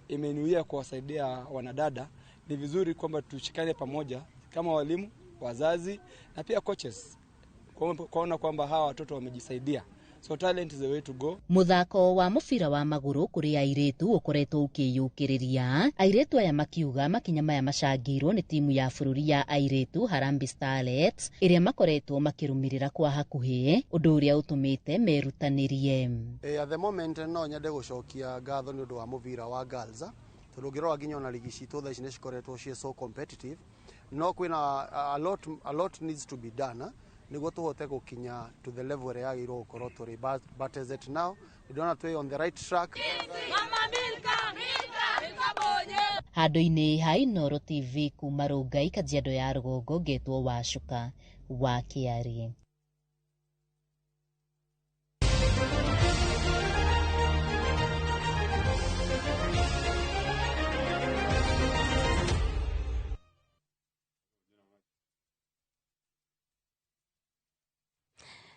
imenuia kuwasaidia wanadada, ni vizuri kwamba tushikane pamoja kama walimu, wazazi na pia coaches kuona kwamba hawa watoto wamejisaidia. So talent is the way to go. Muthako wa mubira wa maguru kuri airitu ukoretwo ukiyukiriria. Airitu aya makiuga makinya maya macangirwo ni timu ya bururi ya airitu Harambee Starlets iria makoretwo makirumirira kwa hakuhi undu uria utumite merutanirie. At the moment no nyende gucokia ngatho ni undu wa mubira wa girls tondu ngirora nginya ona ligi citu thaa ici ni cikoretwo ci so competitive, no kwina a lot needs to be done niguo tuhote gukinya to the level ĩrĩa yagĩrĩirwo gũkorwo tũrĩ, but as it now ndĩrona twĩ on the right track. Handũ-inĩ ha Inooro TV kuma Rongai, Kajiado ya Rũgongo, ngetwo Wacuka wa Kĩarĩ.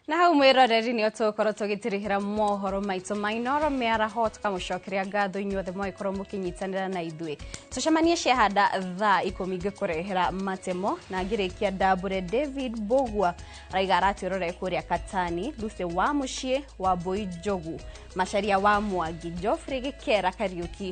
Na hau mwiroreri ni tugukorwo tugitirihira mohoro maitu ma Inooro mĩaraho, tukamũcokeria ngatho inyuothe mwagĩkorwo mũkĩnyitanĩra na ithuĩ. Tucemanie ciahanda thaa 10 ngĩkũrehera matemo na ngĩrĩkia ndambũre David Bogua araiga aratwĩrorere kũrĩa Katani, Lucy wa mũciĩ wa Mbũi Njogu, Macharia wa Mwangi, Geoffrey Gĩkera Kariũki.